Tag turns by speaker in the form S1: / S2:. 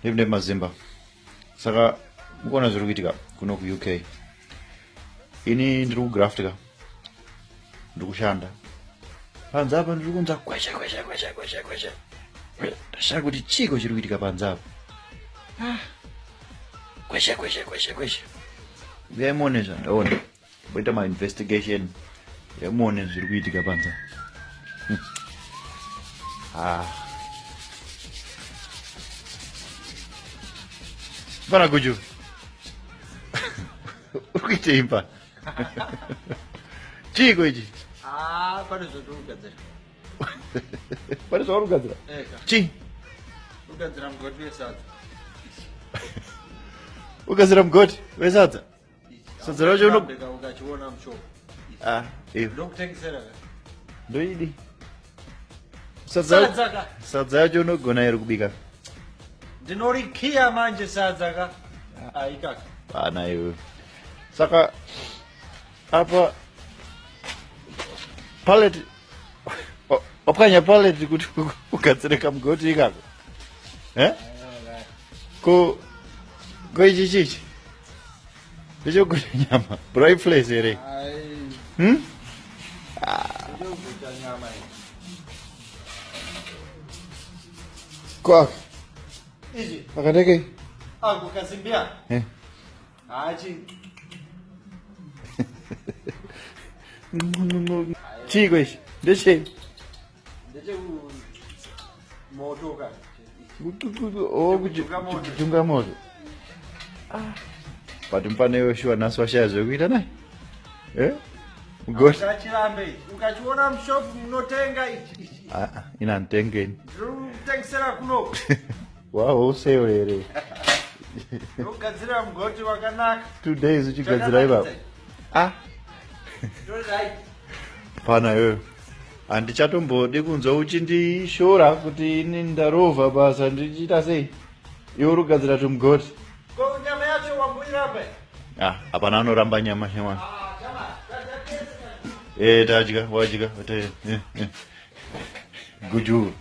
S1: Ndeve mazimba. Saka mukuona zviri kuitika kuno kuUK. Ini ndiri kugraft ka. Ndiri kushanda. Panze apa ndiri kunzwa kweshe kweshe kweshe kweshe kweshe. Ndashaya kuti chiiko chiri kuitika panze apa. Ah. Kweshe kweshe kweshe kweshe. Uyai muone zvandaona. Voita ma investigation yemuone zviri kuitika panze. Ah. Pana Guju. Uri kuitei mpa? Chiiko ichi?
S2: Ah, pane zvatiri kugadzira.
S1: Pane zvauri kugadzira?
S2: Eka.
S1: Chii?
S2: Kugadzira mugoti wesadza.
S1: Kugadzira mugoti wesadza? Sadza racho uno
S2: ukachiona mushop.
S1: Ah, iyo.
S2: Ndokutengesera ka.
S1: Ndoidi. Sadza
S2: Sadza ka.
S1: Sadza yacho unogona here kubika?
S2: Ndinorikiya manje sadza ka. Ah, ikaka.
S1: Pana iwe. Saka apa pallet wapwanya pallet kuti ugadzire kamugoti ikako. Eh? Ko ko ichi chichi? Ndechokuti nyama. Braai place here?
S2: Ai.
S1: Ah.
S2: Ndechokuita nyama iyi.
S1: Ko
S2: Ichi.
S1: akadeke?
S2: Ako kasimbia.
S1: Eh.
S2: Hachi.
S1: Chiiko ichi? Ndechei?
S2: Ndecheku moto ka.
S1: Oh, kuchunga moto. But mfana iwe shuwa nhasi washaya zvekuita naye. Eh? Mugoti.
S2: Ukachirambe ichi. Ukachiona mushop munotenga ichi. Ichi.
S1: Ah, ah, ina nditengeni.
S2: Ndiri kutengesera kuno.
S1: Wa wholesale here.
S2: Ndogadzira mugoti wakanaka.
S1: 2 days uchigadzira ipapo. Ah.
S2: Ndori
S1: Pana iwewe. Handichatombodi kunzwa uchindishora kuti ini ndarovha basa ndichiita sei. Iwe uri kugadzira tumugoti.
S2: Ko nyama yacho wamboiramba?
S1: Ah, hapana anoramba nyama nyama.
S2: Ah, chama.
S1: Eh, tadya, wadya. Eh, eh. Guju.